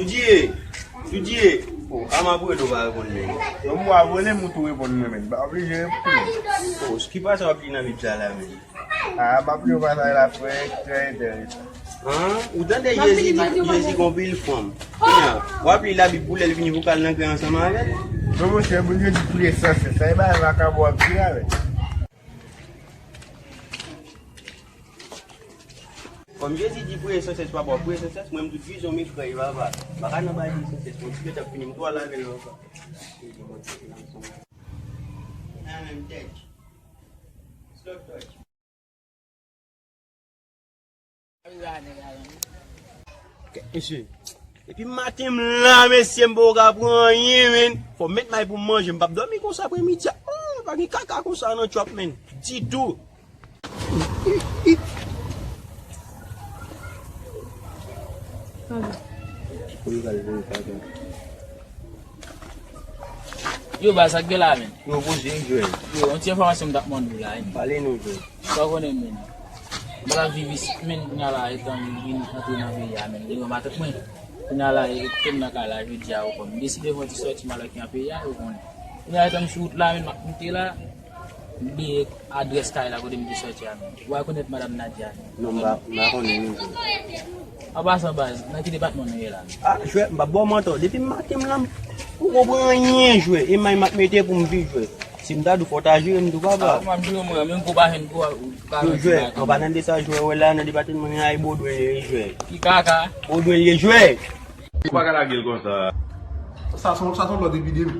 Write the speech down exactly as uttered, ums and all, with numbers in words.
Didier! Didier! Oh, a m ap rele w pa reponn, men. Non, m w abone m, ou tou reponn mwen, men. M pa oblije reponn. Oh, ki pase w ap li nan Bib sa la, men? Ah, m ap li w pa sa la, frè, trè enteresan. An? Ou tande Jezi di, Jezi gen anpil fanm. Kounye a, w ap li Labib pou lè l vini pou k al nan kay ansanm avè l? Non, monchè, Bondye di priye san sès. Sa e bagay vakabon w ap di la, men. Kòm Jezi di priye san sès, papa, priye san sès, mwen m tout vizyon m ekrè, papa. M pa ka nan bagay priye san sès, mwen ti pèt ap fini, m tou al avè l ankò. Nan menm tèt. Slot touch. Kèt mesye. Depi maten m la, mesye, m poko ka pran anyen, men. Fò m met may pou m manje. M p ap dòmi konsa apremidi a. Oh, pa gen kaka konsa nan trap, men. Ditou. Pou li pral voye kaka. Yo, baz, sa k gen la, men? Yo, poze, jwè. Yo, yon ti enfòmasyon m t ap mande w la, men. Pale nou, jwè. Sa w konnen, men. Mwen ap viv isit, men, kounye a la, etan m vin antre nan peyi a, men. Li wè matant mwen. Kounye a la, e, kote m nan kay la, jodi a, ou konn. M deside fè yon ti sòti, m al wè ki nan peyi a, ou konnen. Kounye a, etan m sou wout la, men, m ap moute la. M bliye adrès kay la kote m te sòti a, men. Ou rekonèt madanm Nadia, men? Non, m pa, m pa konnen, non. An pasan, baz, nan ki depatman nou ye la? Ah, jwè, m p ap ba w manti. Depi maten m la, m poko pran anyen, jwè. E may m ap mete pou m viv, jwè. Si m ta di w fò w ta jere m tou, papa. Ah, m ap jere mwen, menm kou pa jwenn kou, ou ka... Yo, jwè, an palan de sa, jwè, wè la, nan depatman mwen, ay Bodwen ye, jwè. Ki kaka? Bodwen ye, jwè. Ou pa ka lage l konsa. Sa se yon, sa se yon lòt epidemi.